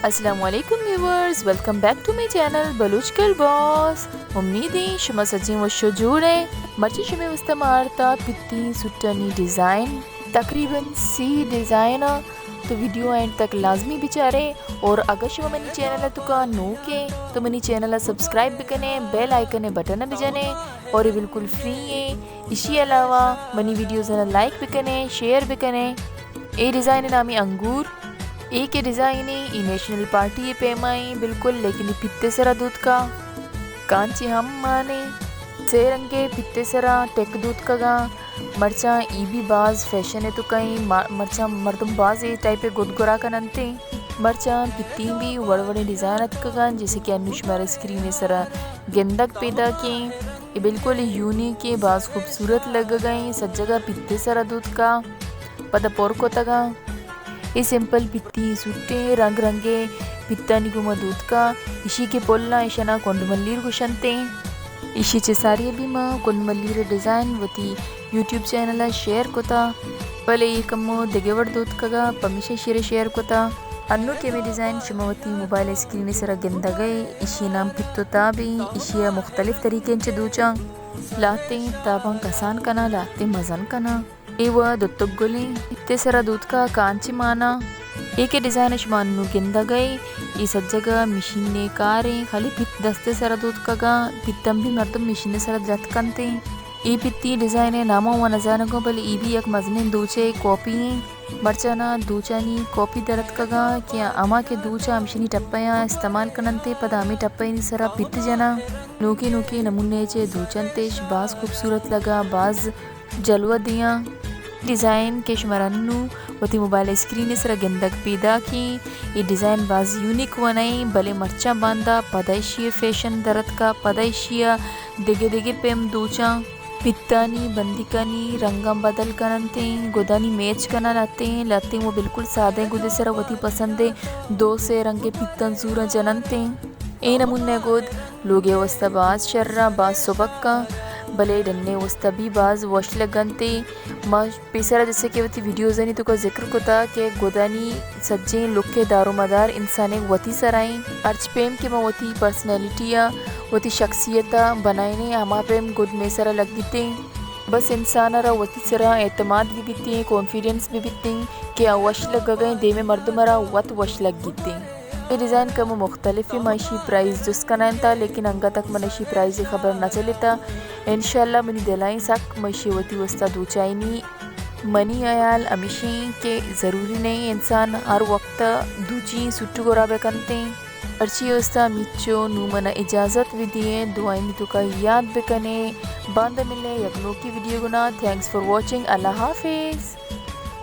السلام علیکم viewers, welcome back to my channel Baloch girl boss. امید ایں شما سجیں وش و جوڑ ایں۔ مرچی شمے واسطہ ما آرتا پتی سوٹانی ڈیزائن، تقریباً سی ڈیزائن آ، تو ویڈیو اینڈ تک لازمی بچارے۔ اور اگر شما منی چینل ءِ توکا نوک ایں تو منی چینل ءَ سبسکرائب بکنے، بیل آئیکن ءِ بٹن ءَ بجنے، اور اے بالکل فری ایں۔ اشی علاوہ منی ویڈیوز ءَ لائک بکنے، شیئر بکنے۔ اے ڈیزائن ءِ نام ایں انگور۔ اے کہ ڈیزائن ایں، اے نیشنل پارٹی ءِ پیما ایں بالکل، لیکن اے پتے سرا دوتکا، کانچے ہم مانے۔ سے رنگے پتے سرا ٹک دوتکگاں۔ مرچاں ای بھی باز فیشن ءِ توکا ایں، ما-، مرچاں مردم باز اے ٹائپ ءِ گد گورا کننت ایں۔ مرچاں پتیں بھی وڑ وڑیں ڈیزائن اتکگاں، جیسے کہ انو شمارا اسکرین ءِ سرا گندگ پیداک ایں۔ اے بالکل یونیک ایں، باز خوبصورت لگگا ایں، سجگا پتے سرا دوتکا، پدا پر کتگاں۔ اے سمپل پتی سوٹیں، رنگ رنگیں پتانی گوما دوتکا۔ اشی کہ پلاں، اشانا کنڈ ملیر گوشنت ایں۔ اشی چہ ساری بھی ما کنڈ ملیر ڈیزائن وتی یوٹیوب چینل ءَ شیئر کتا، بلے اے کمو دگہ وڑ دوتکگا، پمیشا اشی را شیئر کتا۔ انو کہ ہمے ڈیزائن شما وتی موبائل اسکرین ءِ سرا گندگئے، اشی نام پت و تاب ایں، اشی ءَ مختلف طریقیں چہ دوچاں، لہتیں تاباں کسان کناں، لہتیں مزن کناں۔ اے وَ دوتک گلیں، پتے سرا دوتکا، کانچے مانا۔ اے کہ ڈیزائن شما انو گندگئے، اے سجگا مشین ءِ کاریں، خالی پت دست ءِ سرا دوتکگاں، پتاں بھی مردم مشین ءِ سرا جت کنت ایں۔ اے پتی ڈیزائن ءِ نام ءَ وَ نزانگوں، بلے اے بھی یک مزنیں دوچے کاپی ایں۔ مرچانا دوچانی کاپی درتکگاں کہ ہما کہ دوچاں ہمشنی ٹپیاں استعمال کننت، پدا ہمے ٹپیانی سرا پت جناں۔ نوکیں نوکیں نمونے چہ دوچنت اش، باز خوبصورت لگا، باز جلوہ دیاں۔ ڈیزائن کہ شمارا انو وتی موبائل اسکرین ءِ سرا گندگ پیداک ایں۔ اے ڈیزائن باز یونیک وَ نہ ایں، بلے مرچاں باندا پدا اشی ءِ فیشن درتکا، پدا اشی ءَ دگہ دگہ پیم دوچاں، پتانی، بندیکانی رنگاں بدل کننت ایں، گدانی میچ کناں لہتیں، لہتیں وَ بالکل سادہ گد ءِ سرا وتی پسند ءِ دو سے رنگیں پتاں زوراں جننت ایں۔ اے نمونہ گد لوگ ءِ واسطہ باز شراں، باز سبکاں، بلے ڈن ءِ واسطہ بھی باز وش لگنت ایں۔ ما پیسرا جیسے کہ وتی ویڈیوزانی توکا ذکر کتا کہ گدانی سجیں لک ءِ دار و مدار انسان ءِ وتی سرا ایں۔ ہرچ پیم کہ ما وتی پرسنالٹی ءَ، وتی شخصیت ءَ بنائینیں، ہما پیم گد مئے سرا لگیت ایں۔ بس انسان ءَ را وتی سرا اعتماد بہ بیت ایں، کانفیڈنس بہ بیت ایں کہ آ وش لگگا ایں، دیمے مردم ءَ را وت وش لگیت ایں۔ اے ڈیزائن کمو مختلف ایں، ما اشی پرائز جست کنائینتا، لیکن انگت تک من اشی پرائز ءِ خبر نہ چلیتا۔ انشاءاللہ منی دل ءَ ایں سک، من اشی وتی واسطہ دوچائینی۔ منی ہیال ہمیش ایں کہ ضروری نہ ایں انسان ہر وقت دوچی سوٹ گورا بہ کنت ایں۔ ہرچی واسطہ ہمیچو، نوں منا اجازت بہ دیئے، دعائیں توکا یاد بہ کنے۔ باندا ملے یک نوکی ویڈیو گنا۔ Thanks for watching. اللہ حافظ۔